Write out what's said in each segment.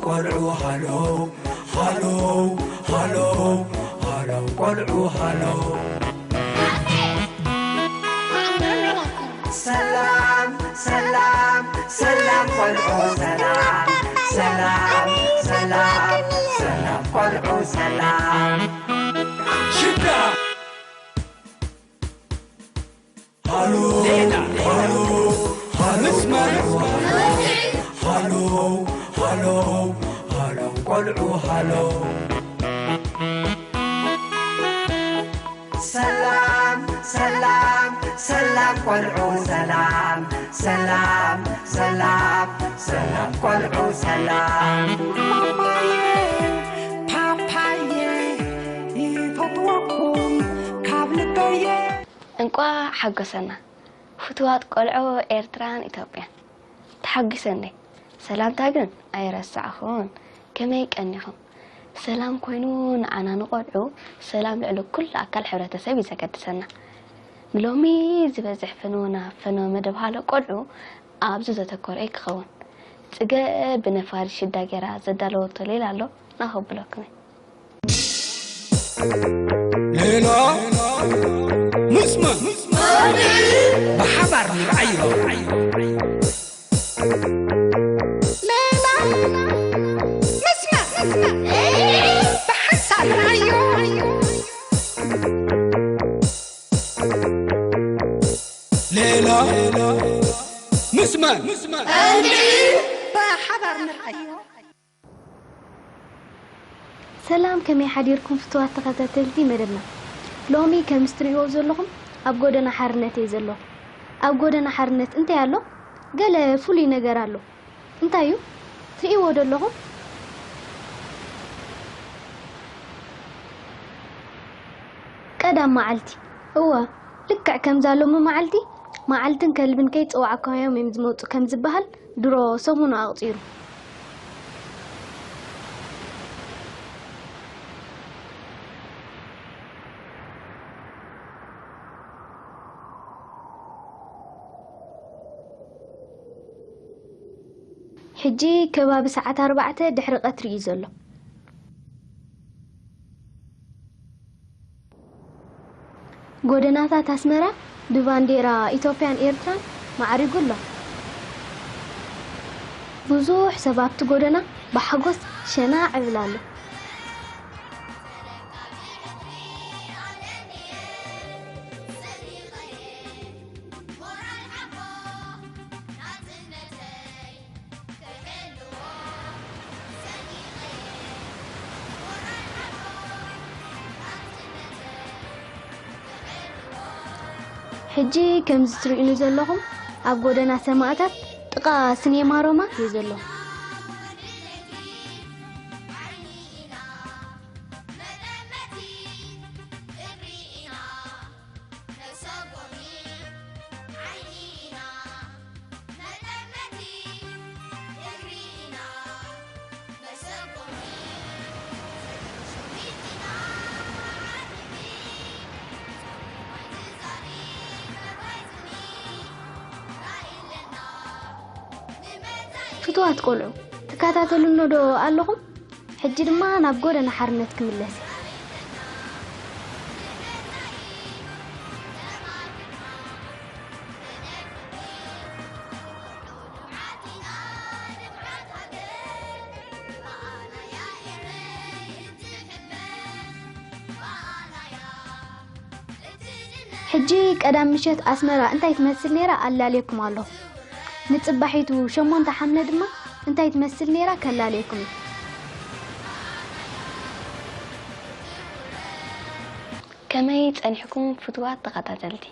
ቆልዑ ሃሎ ሃሎ ሃሎ ሃሎ ቆልዑ ሃሎ። ሰላም ሰላም ሰላም ቆልዑ ሰላም ሰላም ሰላም ቆልዑ ሰላም። ሽዳ ሃሎ ሃሎ ሃሎ ሃሎ ሃሎ ሃሎ ቆልዑ ሃሎ። ሰላም ሰላም ሰላም ቆልዑ ሰላም ሰላም ሰላም ሰላም ቆልዑ ሰላም። ማማየ ፓፓየ ይፈትወኩም ካብ ልበየ። እንቋዕ ሓጎሰና ፍቱዋት ቆልዑ ኤርትራን ኢትዮጵያን። ተሓጒሰ እንዴ? ሰላምታ ግን ኣይረሳዕኹን። ከመይ ቀኒኹም? ሰላም ኮይኑ ንዓና ንቆልዑ ሰላም ልዕሊ ኩሉ ኣካል ሕብረተሰብ እዩ ዘገድሰና። ንሎሚ ዝበዝሕ ፈነወና ፈነወ መደብ ሃሎ ቆልዑ ኣብዚ ዘተኮረ እዩ ክኸውን። ጽገ ብነፋሪት ሽዳ ጌራ ዘዳለወቶ ሌላ ኣሎ፣ ናኸብለኩም እየ። ሌላ ምስማዕ ብሓባር ንርኣዮ። ሌላ ምስማዕ ብሓንሳብ ንርኣዮ። ሌላ ምስማዕ ብሓባር ንርኣዮ። ሰላም፣ ከመይ ሓዲርኩም ፍቱዋት ተኸታተልቲ መደብና? ሎሚ ከምዚ ትርእይዎ ዘለኹም ኣብ ጎደና ሓርነት እየ ዘለኹ። ኣብ ጎደና ሓርነት እንታይ ኣሎ? ገለ ፍሉይ ነገር ኣሎ። እንታይ እዩ? ትርእይዎ ዶ ኣለኹም? ቀዳም መዓልቲ። እወ፣ ልክዕ ከምዛ ሎሚ መዓልቲ፣ መዓልትን ከልብን ከይጸዋዕካዮም እዮም ዝመጹ ከም ዝበሃል፣ ድሮ ሰሙኑ ኣቑጺሩ። ሕጂ ከባቢ ሰዓት ኣርባዕተ ድሕሪ ቀትሪ እዩ ዘሎ። ጎደናታት ኣስመራ ብባንዴራ ኢትዮጵያን ኤርትራን ማዕሪጉ ኣሎ። ብዙሕ ሰብ ኣብቲ ጎደና ብሓጎስ ሸናዕ ይብል ኣሎ። ሕጂ ከምዚ ትርእዩኒ ዘለኹም ኣብ ጎደና ሰማእታት ጥቓ ስኔማ ሮማ እየ ዘለኹ። ፍቱዋት ቆልዑ፣ ትከታተሉኖ ዶ ኣለኹም? ሕጂ ድማ ናብ ጎደና ሓርነት ክምለስ እየ። ሕጂ ቀዳም ምሸት ኣስመራ እንታይ ትመስል ነይራ ኣላልየኩም ኣለኹ። ንጽባሒቱ ሸሞንተ ሓምለ ድማ እንታይ ትመስል ነይራ ከላልየኩም እየ። ከመይ ጸኒሕኩም ፍቱዋት ተኸታተልቲ?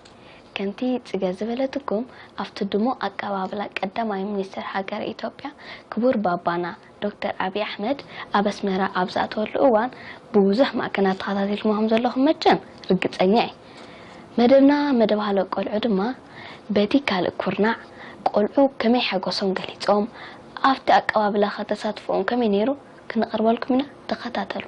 ከምቲ ጽገ ዝበለትኩም፣ ኣብቲ ድሙቕ ኣቀባብላ ቀዳማይ ሚኒስትር ሃገረ ኢትዮጵያ ክቡር ባባና ዶክተር ኣብይ ኣሕመድ ኣብ ኣስመራ ኣብ ዝኣተወሉ እዋን፣ ብብዙሕ ማዕከናት ተኸታቲልኩሞ ከም ዘለኹም መቸም ርግጸኛ እየ። መደብና መደብ ሃሎ ቆልዑ ድማ በቲ ካልእ ኩርናዕ፣ ቆልዑ ከመይ ሓጎሶም ገሊጾም፣ ኣብቲ ኣቀባብላ ከ ተሳትፎኦም ከመይ ነይሩ፣ ክነቕርበልኩም ኢና። ተኸታተሉ።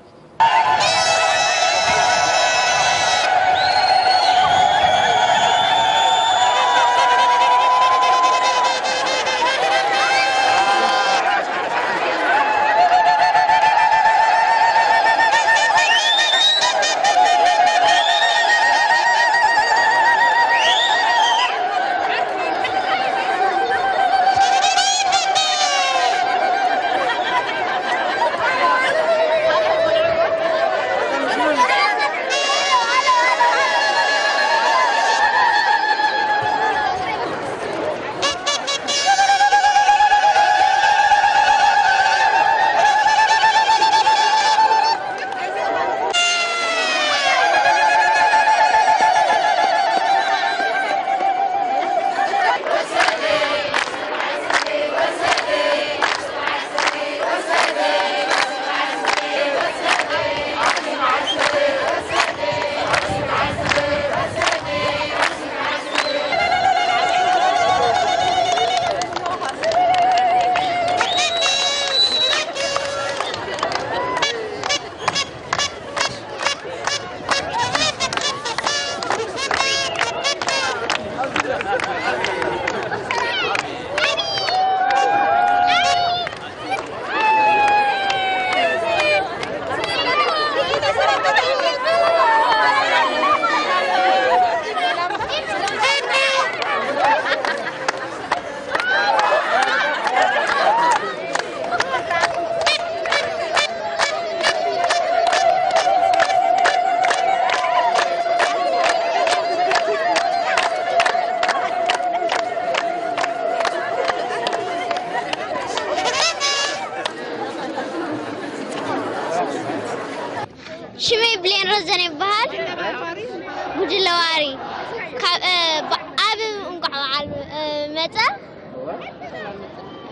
መጸ?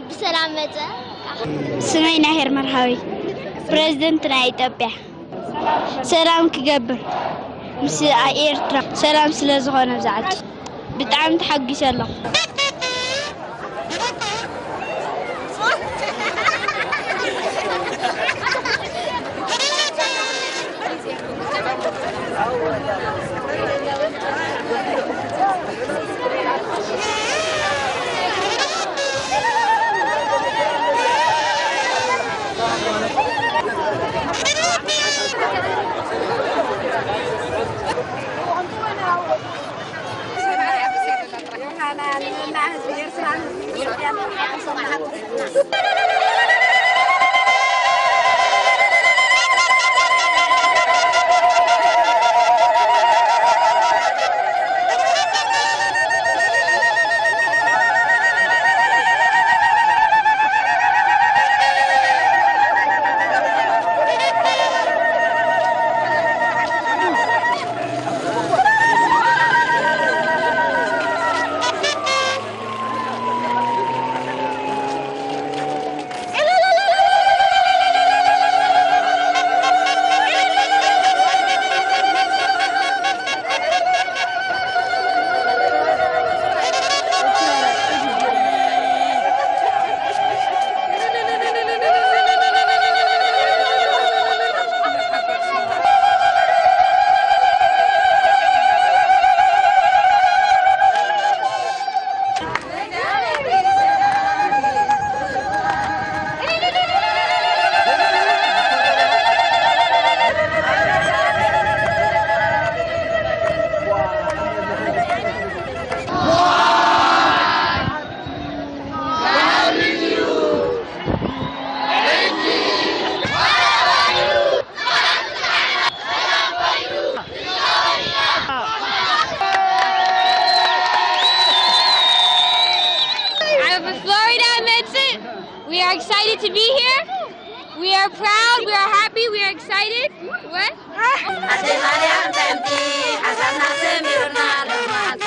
ብሰላም መጸ። ስመይ ናሄር መርሃዊ፣ ፕሬዝደንት ናይ ኢትዮጵያ። ሰላም ክገብር ምስ ኤርትራ ሰላም ስለ ዝኾነ ብዛዕባ ብጣዕሚ ተሓጒሰ ኣለኹ። I'm a Florida Mets. We are excited to be here. We are proud. We are happy. We are excited. What? ኣደይ ማርያም ከምቲ ሓሳብና ሰሚሩና ሎማዓንቲ።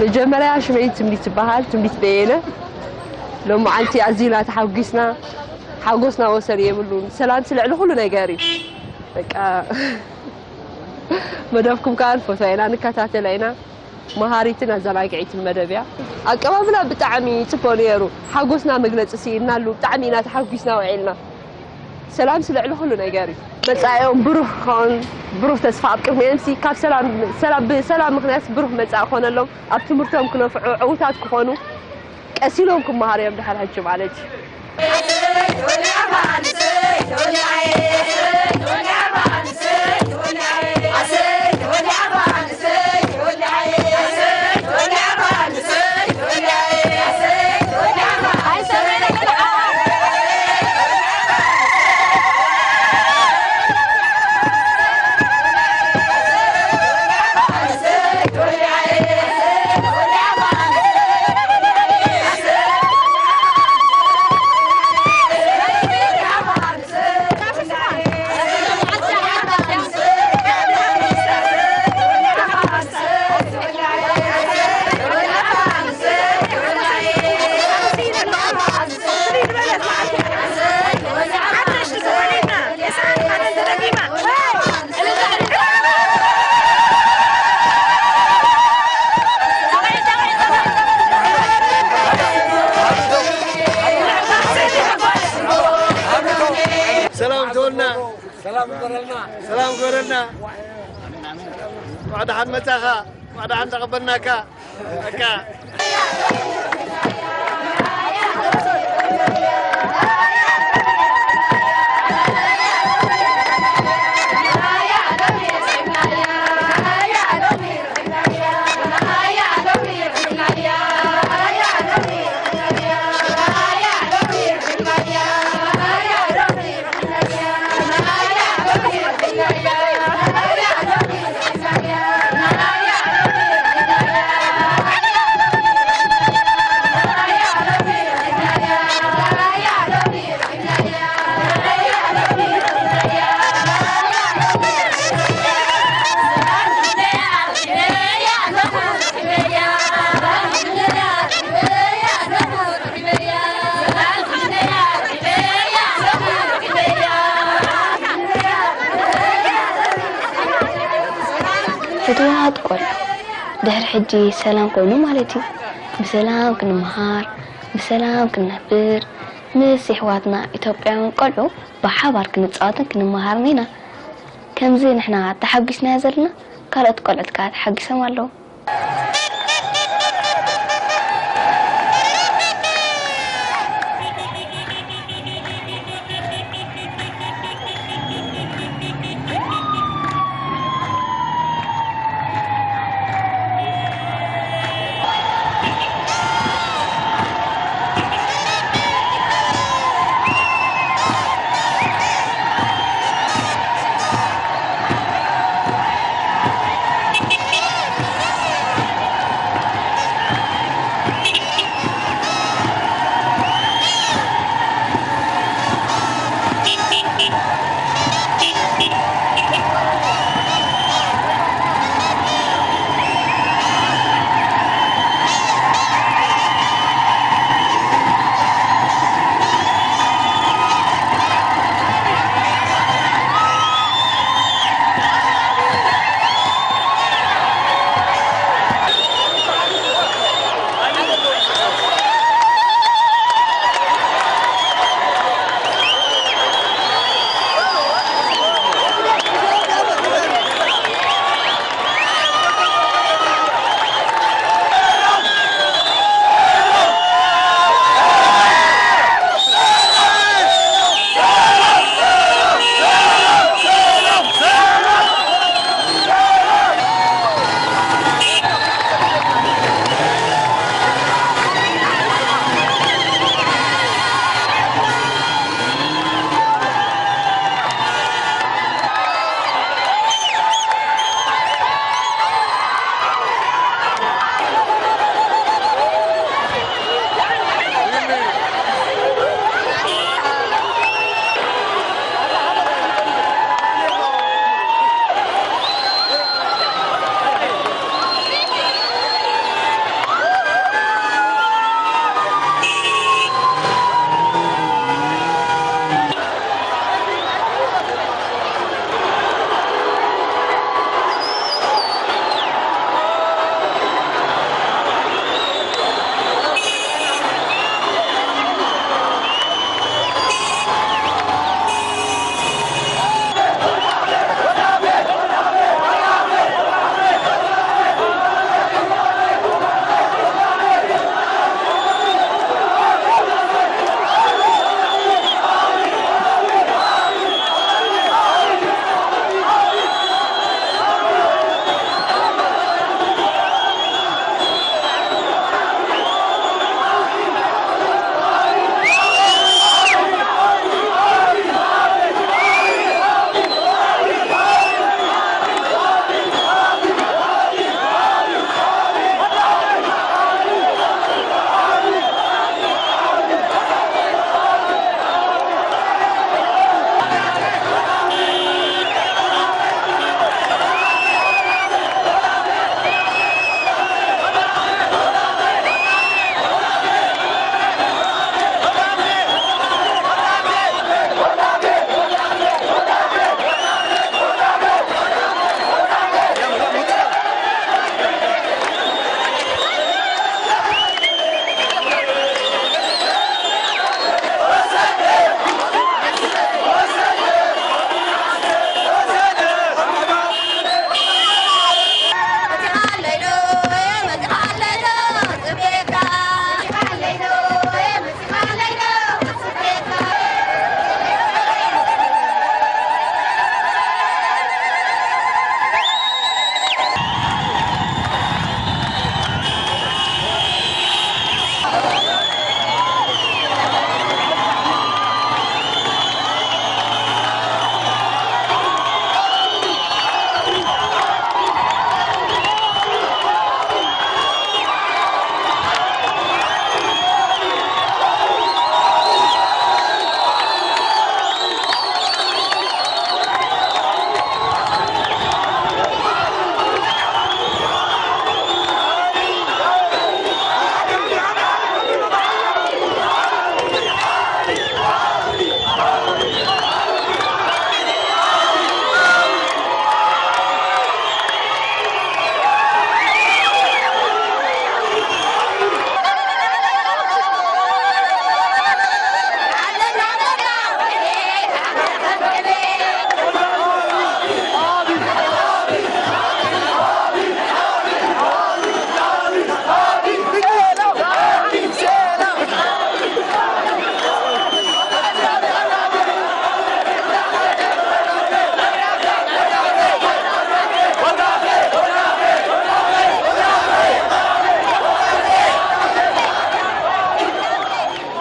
መጀመርያ ሽመይ ትምኒት ትበሃል፣ ትምኒት በየነ። ሎማዓንቲ ኣዚና ተሓጒስና፣ ሓጎስና ወሰን የብሉን። ሰላምሲ ልዕሊ ኩሉ ነገር እዩ። በቃ መደብኩም ከኣ ንፈትዋ ኢና፣ ንከታተላ ኢና። መሃሪትን ኣዘናጊዒትን መደብ እያ። ኣቀባብላ ብጣዕሚ ጽቡቕ ነይሩ። ሓጎስና መግለጺ ስኢንናሉ፣ ብጣዕሚ ኢና ተሓጒስና ውዒልና። ሰላምሲ ልዕሊ ኩሉ ነገር እዩ። መጻኢኦም ብሩህ ክኸውን፣ ብሩህ ተስፋ ኣብ ቅድሚኦምሲ ካብ ሰላም፣ ሰላም፣ ብሰላም ምኽንያት ብሩህ መጻኢ ክኾነሎም፣ ኣብ ትምህርቶም ክነፍዑ፣ ዕዉታት ክኾኑ፣ ቀስ ኢሎም ክመሃሩ እዮም ድሓር ሕጂ ማለት እዩ። ሰላም ተወልና። ሰላም ግበረልና። ሰላም ግበረልና። እንኳዕ ደሓን መጻኻ፣ እንኳዕ ደሓን ተቐበልናካ። በቃ። ፍትዋት ቆልዑ፣ ድሕሪ ሕጂ ሰላም ኮይኑ ማለት እዩ። ብሰላም ክንመሃር፣ ብሰላም ክንነብር፣ ምስ የሕዋትና ኢትዮጵያውያን ቆልዑ ብሓባር ክንጻወትን ክንመሃርን ኢና። ከምዚ ንሕና ተሓጒስናዮ ዘለና፣ ካልኦት ቆልዑት ከኣ ተሓጒሶም ኣለዉ።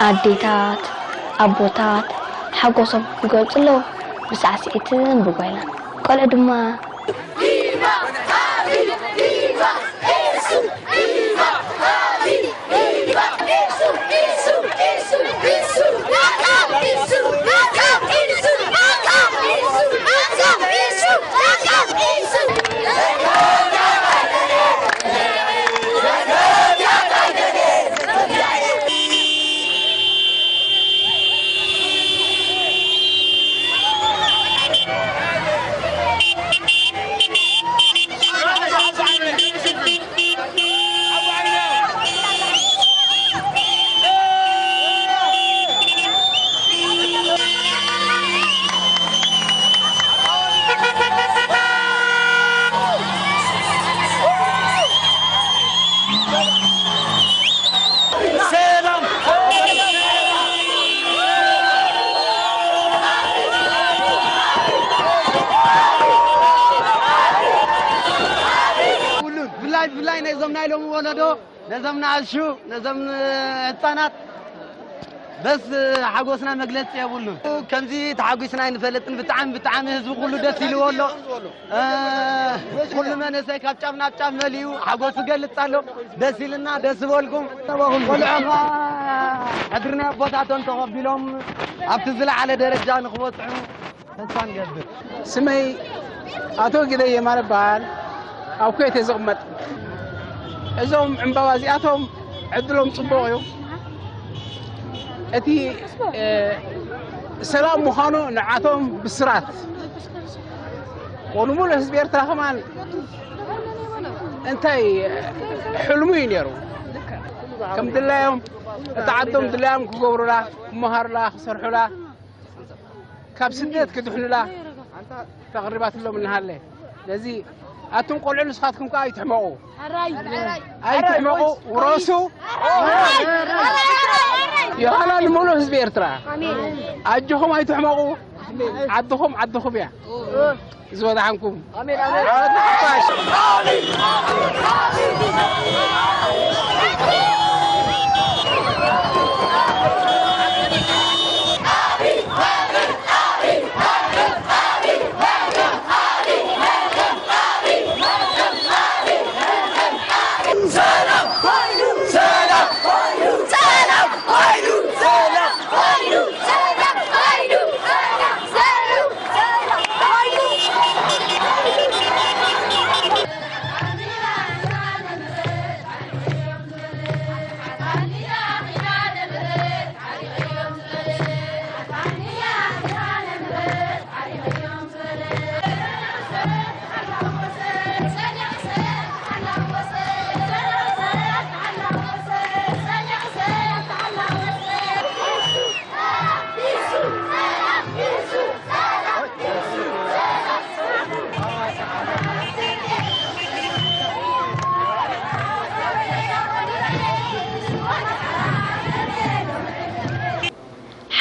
ኣዴታት፣ ኣቦታት ሓጎሶም ይገልጹ ኣለዉ ብሳዕስዒትን ብጓይላን። ቆልዑ ድማ ብላይ ብላይ ነዞም ናይ ሎሚ ወለዶ ነዞም ንኣሹ ነዞም ህፃናት በስ ሓጎስና መግለፂ የብሉን። ከምዚ ተሓጒስና ኣይንፈልጥን። ብጣዕሚ ብጣዕሚ ህዝቢ ኩሉ ደስ ኢልዎ ኣሎ። ኩሉ መንእሰይ ካብ ጫፍ ናብ ጫፍ መሊኡ ሓጎሱ ይገልፅ ኣሎ። ደስ ኢልና ደስ ዝበልኩም። ቆልዑ ኸዓ ሕድሪ ናይ ኣቦታቶም ተቐቢሎም ኣብቲ ዝለዓለ ደረጃ ንክበፅሑ ተስፋ ንገብር። ስመይ ኣቶ ግደይ የማነ እበሃል። ኣብ ኩዌት እየ ዝቕመጥ። እዞም ዕምባባ እዚኣቶም ዕድሎም ፅቡቕ እዩ። እቲ ሰላም ምዃኑ ንዓቶም ብስራት ወንሙሉእ ህዝቢ ኤርትራ ከማን እንታይ ሕልሙ እዩ ነይሩ። ከም ድላዮም እቲ ዓዶም ድላዮም ክገብሩላ፣ ክመሃሩላ፣ ክሰርሑላ፣ ካብ ስደት ክድሕኑላ ተቕሪባትሎም እናሃለ ነዚ ኣቱም ቆልዑ ንስኻትኩም ከኣ ኣይትሕመቑ። ኣይትሕመቑ፣ ውረሱ። ዮሃና ንምሉእ ህዝቢ ኤርትራ ኣጆኹም ኣይትሕመቑ። ዓድኹም ዓድኹም እያ። ዝበዛሓንኩም ዓወት ንሓፋሽ።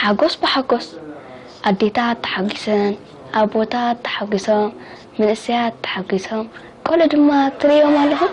ሓጎስ ብሓጎስ፣ ኣዴታት ተሓጒሰን፣ ኣቦታት ተሓጒሶም፣ መንእሰያት ተሓጒሶም፣ ቆልዑ ድማ ትርእዮም ኣለኹም።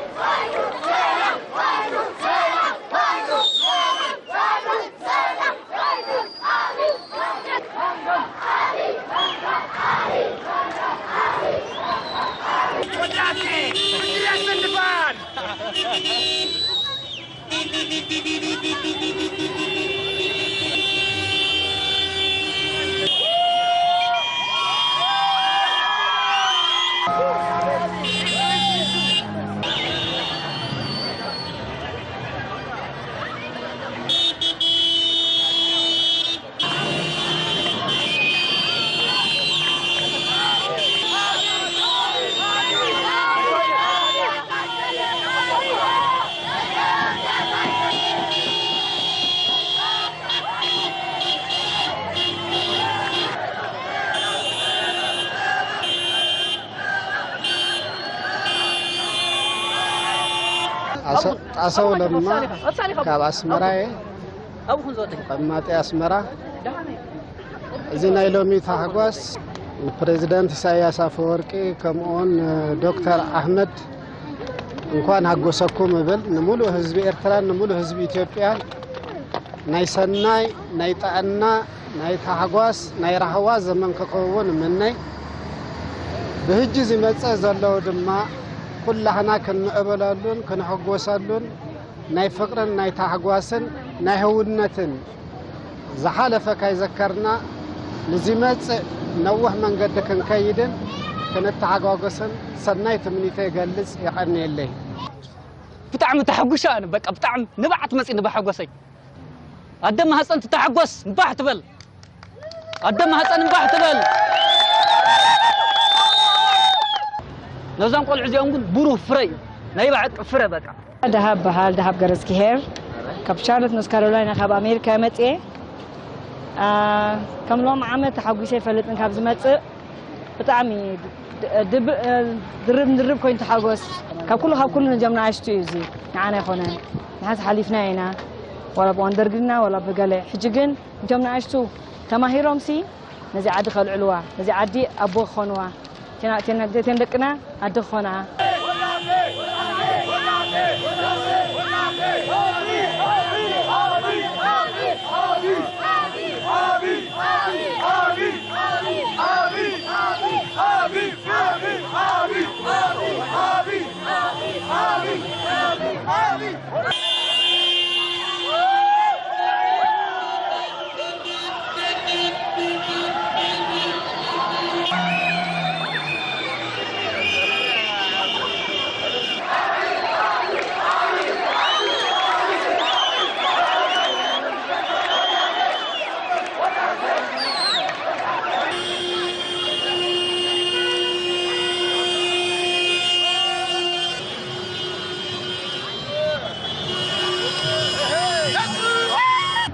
ኣሰው ለማ ካብ ኣስመራ እየ። ተቐማጢ ኣስመራ። እዚ ናይ ሎሚ ታሕጓስ ንፕሬዚደንት ኢሳያስ ኣፈወርቂ ከምኡውን ንዶክተር ኣሕመድ እንኳን ሃጎሰኩም እብል። ንምሉእ ህዝቢ ኤርትራን ንምሉእ ህዝቢ ኢትዮጵያን ናይ ሰናይ፣ ናይ ጥዕና፣ ናይ ታሕጓስ፣ ናይ ራህዋ ዘመን ክኸውን እምነይ። ብህጂ ዝመጽእ ዘለዉ ድማ ኩላህና ክንምዕበለሉን ክንሕጎሰሉን ናይ ፍቕርን ናይ ታሕጓስን ናይ ህውነትን ዝሓለፈ ካይዘከርና ንዝመጽእ ነዊሕ መንገዲ ክንከይድን ክንተሓጓጎስን ሰናይ ትምኒተይ እገልጽ። የቐንየለይ። ብጣዕሚ ተሐጉሻ ኣነ በቃ ብጣዕሚ ንብዓት መጺኒ ብሐጎሰይ። ኣደ ማህፀን ትተሐጎስ እምባሕ ትበል። ኣደ ማህፀን እምባሕ ትበል። ነዞም ቆልዑ እዚኦም ግን ብሩህ ፍረ እዩ ናይ ብሓቂ ፍረ በቃ። ደሃብ በሃል ደሃብ ገረዝግሄር ካብ ቻርሎት ኖርዝ ካሮላይና ካብ ኣሜሪካ መፅኤ። ከም ሎም ዓመት ተሓጒሰ ይፈልጥን ካብ ዝመፅእ ብጣዕሚ ድርብ ንድርብ ኮይኑ ተሓጎስ ካብ ኩሉ ካብ ኩሉ ነዚኦም ንኣሽቱ እዩ እዚ ንዓና ኣይኮነን። ንሓዚ ሓሊፍና ኢና ዋላ ብዋን ደርግና ዋላ ብገለ ሕጂ ግን እቶም ንኣሽቱ ተማሂሮም ሲ ነዚ ዓዲ ከልዕልዋ ነዚ ዓዲ ኣቦ ክኾንዋ እተን ደቅና ኣደ ክኾና።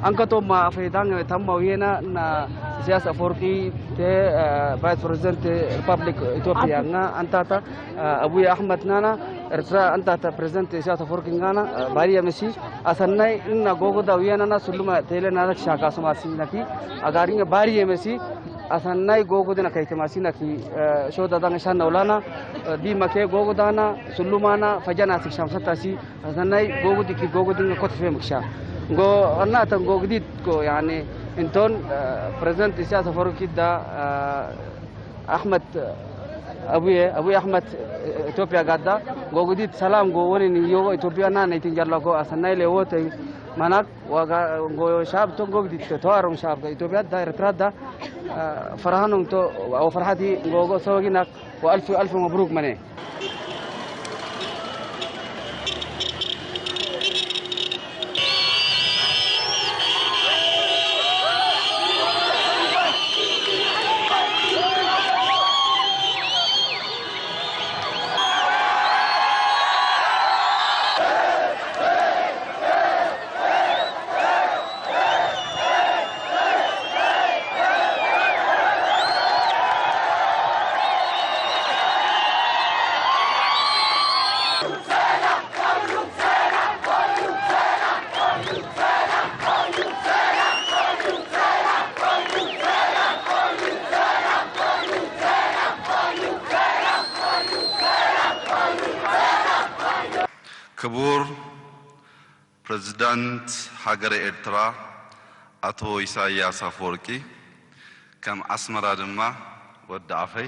Anka to ma fedan tamma wiyena na Isaias Afwerki te vice president Republic Ethiopia nga antata Abiy Ahmed nana Ertra antata president Isaias Afwerki ngana bari yamesi asannai inna gogoda wiyena na suluma tele na shaka suma sinaki agarinya bari yamesi asannai gogoda na kaitema sinaki shoda dang shanna ulana di make gogodana sulumana fajana sik shamsatasi Asanai gogo diki gogo dinga kot fe muksha. Go anna tan gogo dit go yani inton president Isaias Afwerki da Ahmed Abiy Abiy Ahmed Ethiopia gadda gogo dit salam go woni ni yo Ethiopia na na itin jalla go asanai le wote manak waga go shab ton gogo dit to arung shab Ethiopia da Eritrea da farhanung to o farhati gogo soginak وألف ألف مبروك مني. ክቡር ፕረዚዳንት ሃገረ ኤርትራ ኣቶ ኢሳያስ ኣፈወርቂ፣ ከም ዓስመራ ድማ ወዲ ኣፈይ።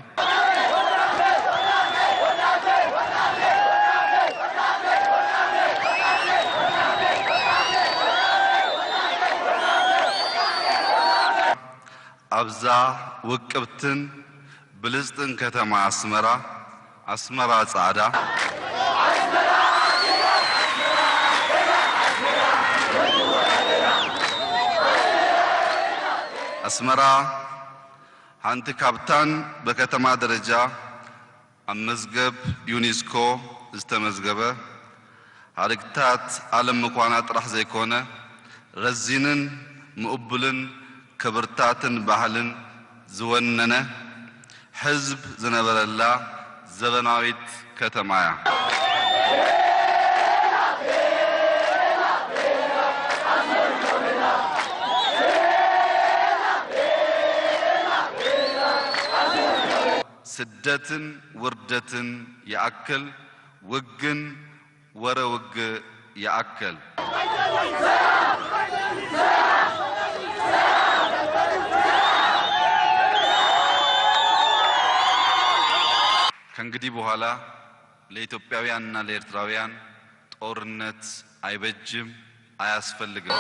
ኣብዛ ውቅብትን ብልጽትን ከተማ ኣስመራ ኣስመራ ጻዕዳ። ኣስመራ ሓንቲ ካብታን በከተማ ደረጃ ኣብ መዝገብ ዩኒስኮ ዝተመዝገበ ሓድግታት ዓለም ምኳና ጥራሕ ዘይኮነ ረዚንን ምእቡልን ክብርታትን ባህልን ዝወነነ ሕዝብ ዝነበረላ ዘበናዊት ከተማ እያ። ስደትን ውርደትን ይኣክል፣ ውግን ወረ ውግእ ይኣክል። ከእንግዲህ በኋላ ለኢትዮጵያውያንና ለኤርትራውያን ጦርነት አይበጅም፣ አያስፈልግም።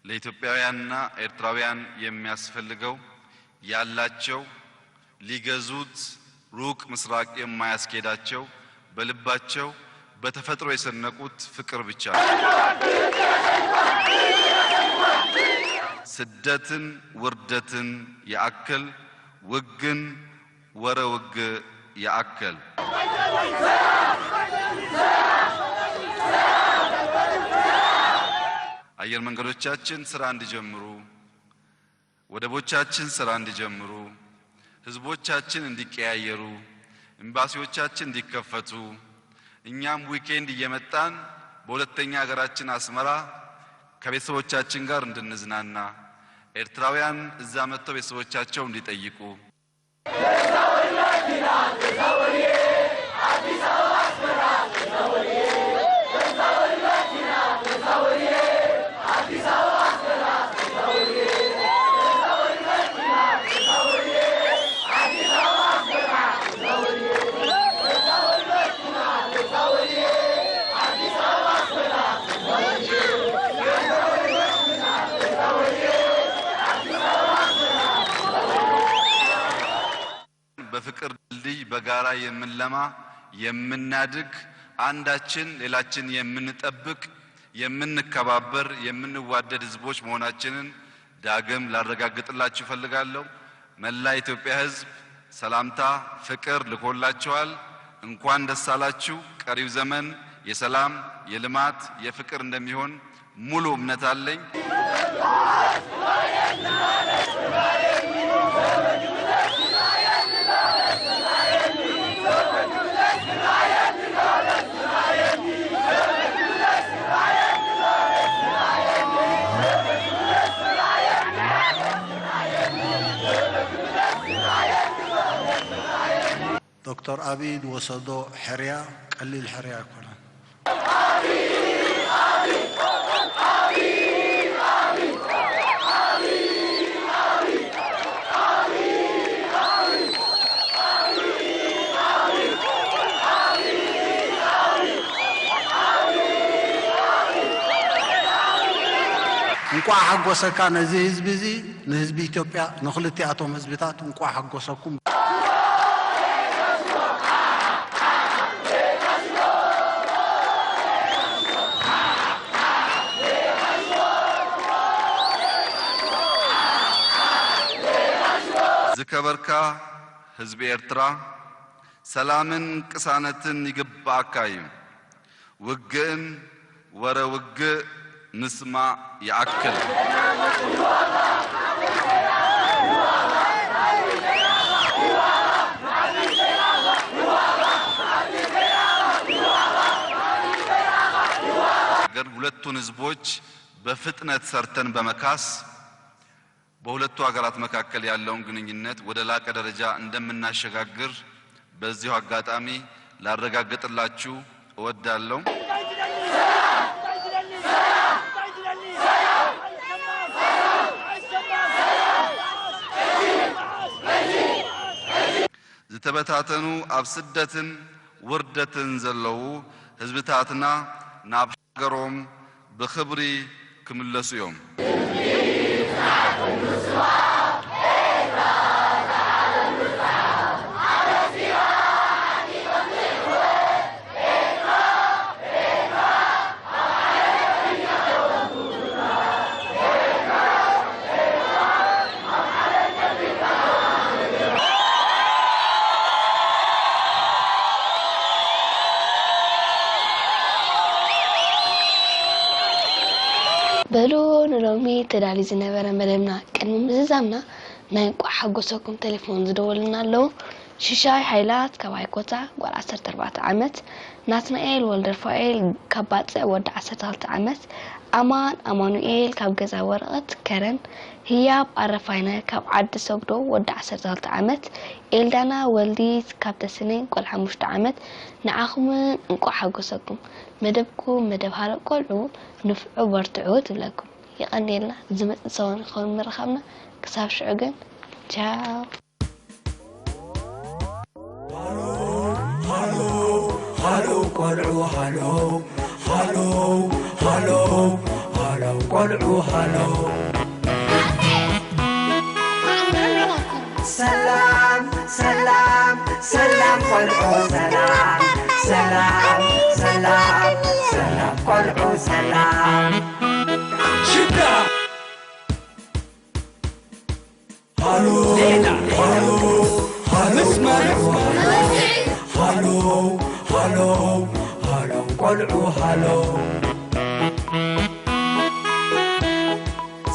ለኢትዮጵያውያንና ኤርትራውያን የሚያስፈልገው ያላቸው ሊገዙት ሩቅ ምስራቅ የማያስኬዳቸው በልባቸው በተፈጥሮ የሰነቁት ፍቅር ብቻ ነው። ስደትን ውርደትን ያአክል ውግን ወረ ውግ ያአክል። አየር መንገዶቻችን ስራ እንዲጀምሩ፣ ወደቦቻችን ስራ እንዲጀምሩ፣ ህዝቦቻችን እንዲቀያየሩ፣ ኤምባሲዎቻችን እንዲከፈቱ፣ እኛም ዊኬንድ እየመጣን በሁለተኛ ሀገራችን አስመራ ከቤተሰቦቻችን ጋር እንድንዝናና፣ ኤርትራውያን እዛ መጥተው ቤተሰቦቻቸው እንዲጠይቁ፣ በፍቅር ድልድይ በጋራ የምንለማ፣ የምናድግ፣ አንዳችን ሌላችን የምንጠብቅ፣ የምንከባበር፣ የምንዋደድ ህዝቦች መሆናችንን ዳግም ላረጋግጥላችሁ እፈልጋለሁ። መላ የኢትዮጵያ ህዝብ ሰላምታ፣ ፍቅር ልኮላችኋል። እንኳን ደስ አላችሁ። ቀሪው ዘመን የሰላም፣ የልማት፣ የፍቅር እንደሚሆን ሙሉ እምነት አለኝ። ዶክተር ኣብይ ዝወሰዶ ሕርያ ቀሊል ሕርያ ኣይኮነን። እንቋዕ ሓጎሰካ ነዚ ህዝቢ እዚ፣ ንህዝቢ ኢትዮጵያ፣ ንክልቲኣቶም ህዝብታት እንቋዕ ሓጎሰኩም። ዝከበርካ ህዝቢ ኤርትራ፣ ሰላምን ቅሳነትን ይግብኣካ እዩ። ውግእን ወረ ውግእ ምስማዕ ይኣክል። ግን ሁለቱን ህዝቦች በፍጥነት ሰርተን በመካስ በሁለቱ ሀገራት መካከል ያለውን ግንኙነት ወደ ላቀ ደረጃ እንደምናሸጋግር በዚሁ አጋጣሚ ላረጋግጥላችሁ እወዳለሁ። ዝተበታተኑ ኣብ ስደትን ውርደትን ዘለዉ ህዝብታትና ናብ ሃገሮም ብኽብሪ ክምለሱ እዮም። በሉ ንሎሚ ተዳልዩ ዝነበረ መደብና ቅድሚ ምዝዛምና ናይ እንቋዕ ሓጎሰኩም ቴሌፎን ዝደወሉና ኣለዉ። ሽሻይ ሓይላት ካብ ኣይኮታ ጓል ዓሰርተ ኣርባዕተ ዓመት፣ ናትናኤል ወልደርፋኤል ካብ ባጽዕ ወዲ ዓሰርተ ክልተ ዓመት፣ ኣማን ኣማኑኤል ካብ ገዛ ወረቐት ከረን፣ ህያብ ኣረፋይነ ካብ ዓዲ ሰግዶ ወዲ ዓሰርተ ክልተ ዓመት፣ ኤልዳና ወልዲት ካብ ተስነይ ጓል ሓሙሽተ ዓመት፣ ንዓኹምን እንቋዕ ሓጎሰኩም። መደብኩም መደብ ሃሎ ቆልዑ፣ ንፍዑ በርትዑ ትብለኩም። የቐንየልና። ዝመጽእ ሰሙን ይኸውን ምርኻብና። ክሳብ ሽዑ ግን ቻው። ሃሎ ሃሎ ቆልዑ ሃሎ ሃሎ ሃሎ ሃሎ ቆልዑ ሃሎ ሰላም ሰላም ሰላም ቆልዑ ሰላም ሰላም ሰላም ሰላም ቆልዑ ሰላም ሽዳ ሃሎ ሃሎ ሃሎ ቆልዑ ሃሎ ሃሎ ሃሎ ቆልዑ ሃሎ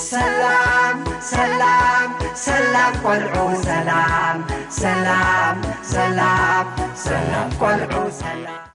ሰላም ሰላም ሰላም ቆልዑ ሰላም ሰላም ሰላም ሰላም ቆልዑ ሰላም